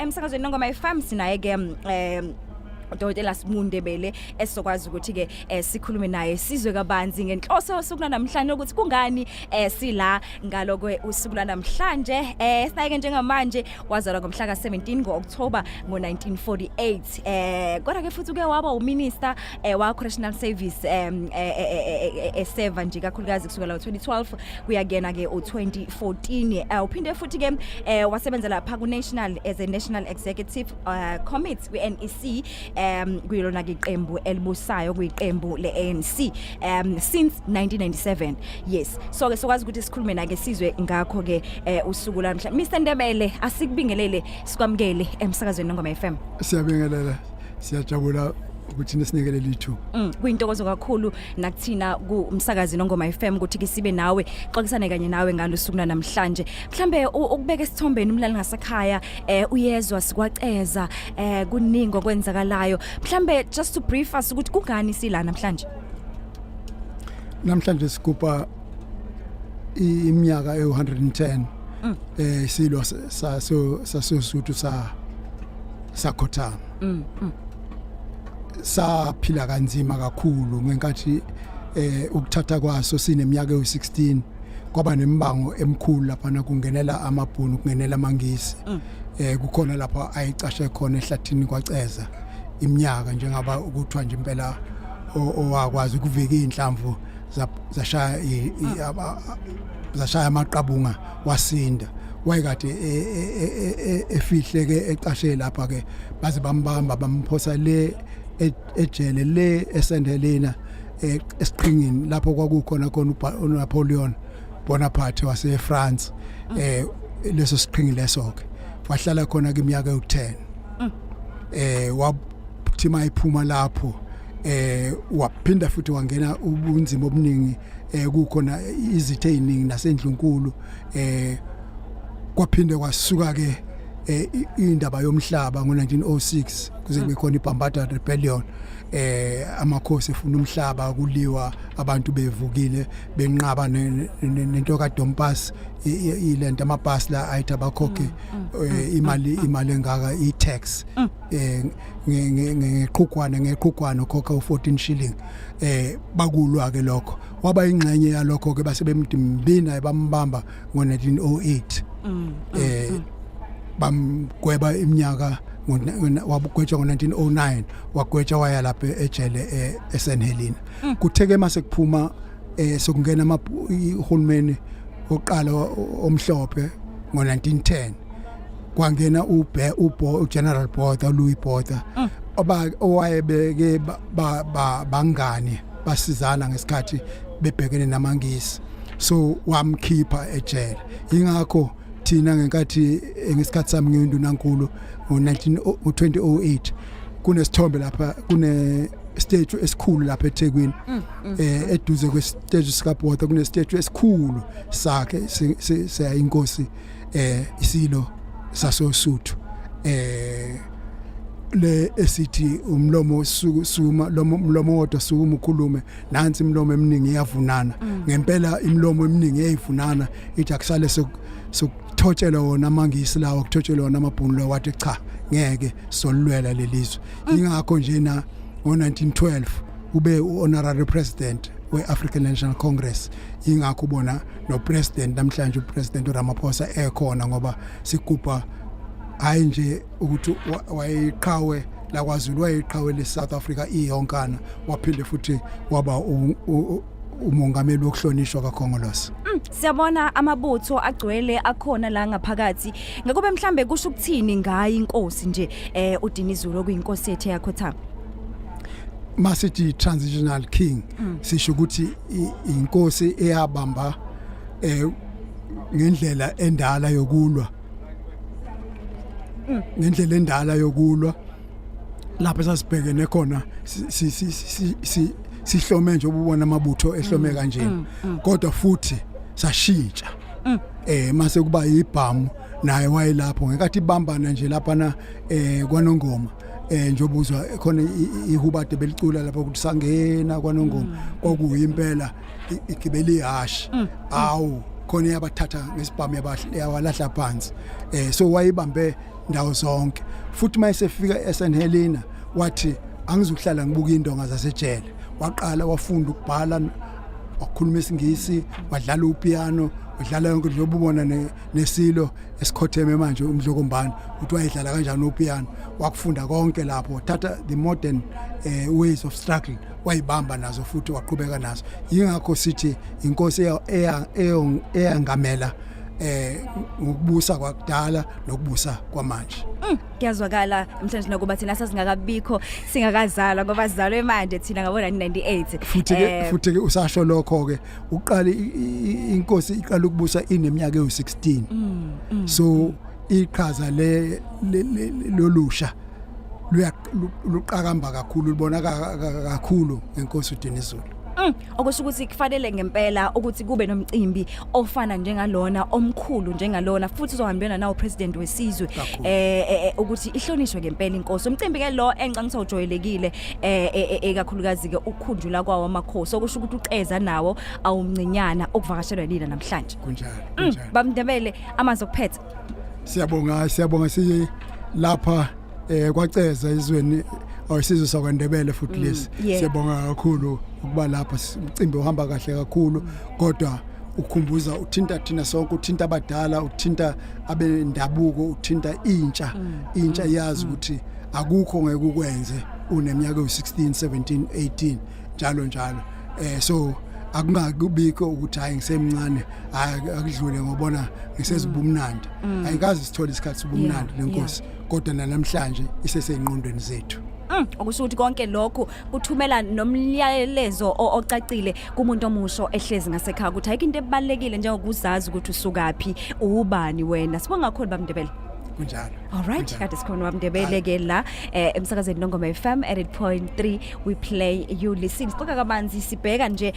Emsakazweni Nongoma FM sinaye ke uDokotela Sbu Ndebele, esizokwazi ukuthi ke sikhulume naye, sizwe kabanzi ngenhloso yosuku namhlanje, ukuthi kungani sila ngaloko usuku namhlanje. Sinaye ke njengamanje. Wazalwa ngomhla ka17 ngoOctober ngo1948, kodwa ke futhi uke waba uminister wa Correctional Service, eseva nje kakhulukazi kusukela ngo2012 kuya kuyena ke u2014. Uphinde futhi ke wasebenza lapha ku National as a National Executive Committee kwi NEC, kuyilona ke iqembu elibusayo, kuyiqembu le-ANC, since 1997. Yes, so ke sokwazi ukuthi sikhulume na ke, sizwe ngakho ke usuku lamhla. Mr Ndebele, asikubingelele, sikwamukele emsakazweni Nongoma FM. Siyabingelela, siyajabula ukuthi nisinikele lithuba. Kuyintokozo kakhulu nakuthina kumsakazi Nongoma FM ukuthi ke sibe nawe, xoxisane kanye nawe ngalosuku namhlanje. Mhlambe ukubeka esithombeni umlali ngasekhaya, uyezwa sikwaceza, kuningi okwenzakalayo. Mhlambe just to brief us ukuthi kungani sila namhlanje. Namhlanje sigubha iminyaka ewu110 silo saso sasosuthu sakhothama. Saphila kanzima kakhulu ngenkathi ukuthatha kwaso sineminyaka ewu16. Kwaba nembango emkhulu lapha, kungenela amabhunu, kungenela amangisi. Kukhona lapha ayicashe khona ehlathini kwaceza iminyaka, njengaba ukuthiwa nje impela owakwazi ukuvika inhlamvu zashaya zashaya amaqabunga, wasinda. Wayekade efihleke, ecashe lapha ke, baze bambamba, bamphosa le ejele le eSt Helena, esiqhingini lapho kwakukhona khona uNapoleon Bonaparte wase France. Leso siqhingi leso ke wahlala khona iminyaka ewu10. Wathi mayiphuma lapho, waphinda futhi wangena ubunzima obuningi, kukhona izitha eziningi nasendlunkulu. Kwaphinde kwasuka ke indaba yomhlaba ngo1906, kuze kube khona iBambata Rebellion, amakhosi efuna umhlaba, kuliwa, abantu bevukile, benqaba nento kaDompas, ilento amabhasi la ayithi abakhokhe imali engaka, i-tax, ngeqhugwane ukhokha u14 shilling. Bakulwa ke lokho, waba ingxenye yalokho ke, base bemdimbina, bambamba ngo1908, bamgweba iminyaka, wabugwetshwa ngo1909, wagwetshwa waya lapha ejele eSt Helena. Kutheke mase kuphuma, sokungena uhulumeni oqala omhlophe ngo1910, kwangena ube ubo uGeneral Botha, Louis Botha, oba owayebeke bangani, basizana ngesikhathi bebhekene namangisi, so wamkhipha ejele. Ingakho thina ngenkathi ngesikhathi sami ngiyindunankulu ngo19 ngo2008, kunesithombe lapha, kune statue esikhulu lapha eThekwini, eduze kwe statue sika Botha kune statue esikhulu sakhe siya inkosi, isilo sasosuthu, le esithi umlomo suma lo mlomo wodwa sukuma ukhulume, nansi imilomo eminingi iyavunana. Ngempela imilomo eminingi iyayivunana, ithi akusale sokuthotshelwa wona amangisi lawa, kuthotshelwa wona amabhunu lawa. Wathi cha, ngeke, solwela lelizwe. Ingakho nje na ngo1912 ube honorary president we-African National Congress. Ingakho ubona no president namhlanje, upresident uRamaphosa, ekhona, ngoba sigubha hayi nje ukuthi wayeqhawe lakwaZulu, wayeqhawe leSouth Africa iyonkana, waphinde futhi waba umongameli wokuhlonishwa kaKhongolose. Siyabona amabutho agcwele akhona la ngaphakathi. Ngakube mhlambe kusho ukuthini ngayi inkosi nje uDinizulu, okuyinkosi yethu yakhothama? Masithi transitional king, sisho ukuthi inkosi eyabamba ngendlela endala yokulwa, ngendlela endala yokulwa lapho sasibhekene khona sihlome nje, ububona amabutho ehlome kanjena, kodwa futhi sashintsha mase kuba ibhamu. Naye wayelapho ngenkathi ibambana nje lapha na kwaNongoma, njengoba uzwa khona ihubade belicula lapha ukuthi sangena kwaNongoma, kwakuyimpela igibela ihashi, awu khona yabathatha ngesibhamu, yawalahla phansi. So wayibambe. Ndawo zonke. Futhi mayesefika eSt Helena wathi, "Angizukuhlala ngibuka indonga zasejele." Waqala wafunda ukubhala, wakhuluma isiNgisi, wadlala upiano, wadlala yonke, njengoba ubona nesilo esikhotheme manje uMdlokombane, ukuthi wayedlala kanjani upiano. Wakufunda konke lapho, wathatha the modern ways of struggle, wayibamba nazo futhi waqhubeka nazo. Yingakho sithi inkosi eyangamela ngokubusa kwakudala nokubusa kwamanje. Kuyazwakala namhlanje, nokuba thina sasingakabikho, singakazalwa, ngoba sizalwe manje thina ngabo 1998. Futhi ke futhi ke usasho lokho ke, uqala inkosi iqala ukubusa ineminyaka ewu16. So iqhaza le lolusha luqakamba kakhulu, lubonaka kakhulu ngenkosi uDinizulu. Okusho ukuthi kufanele ngempela ukuthi kube nomcimbi ofana njengalona, omkhulu njengalona, futhi uzohambelana nawo president wesizwe. Kakhulu. Ukuthi ihlonishwe ngempela inkosi. Umcimbi ke lo engicangisa ujwayelekile, ekakhulukazi ke ukukhunjula kwawo amakhosi, okusho ukuthi uceza nawo awumncinyana ukuvakashelwa nina namhlanje. Kunjalo, kunjalo. BabNdebele, amazwi okuphetha. Siyabonga, siyabonga. Siye lapha kwaCeza izweni awesizwe sakwaNdebele futhi lesi. Siyabonga kakhulu ukuba lapha. Umcimbi uhamba kahle kakhulu, kodwa ukhumbuza, uthinta thina sonke, uthinta abadala, uthinta abendabuko, uthinta intsha. Intsha iyazi ukuthi akukho ngeke ukwenze uneminyaka ewu16, 17, 18, njalo njalo. So akungakubikho ukuthi, "Hayi, ngisemncane, hayi, akudlule ngobona ngisezibumnandi." Ayikazi sithole isikhathi sobumnandi nenkosi, kodwa namhlanje iseseyinqondweni zethu. Okusho ukuthi konke lokhu kuthumela nomyalezo ocacile kumuntu omusho ehlezi ngasekhaya ukuthi ayikho into ebalekile njengokuzazi ukuthi usukaphi, ubani wena. Sibonga kakhulu, baMndebele. Kunjalo. All right, Kunjalo. Kade sikhona waMndebele ke la emsakazweni Nongoma FM at 8.3, we play, you listen. Sixoxa kabanzi, sibheka nje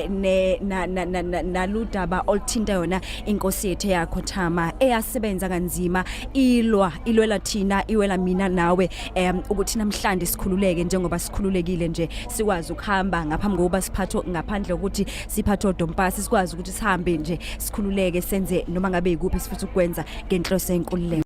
ne na na na- na- naludaba oluthinta yona inkosi yethu eyakhothama, eyasebenza kanzima, ilwa, ilwela thina, iwela mina nawe, ukuthi namhlanje sikhululeke njengoba sikhululekile nje, sikwazi ukuhamba ngaphambi kokuba siphathwe, ngaphandle kokuthi siphathwe odompasi, sikwazi ukuthi sihambe nje sikhululeke, senze noma ngabe ikuphi sifisa ukwenza ngenhloso yenkululeko.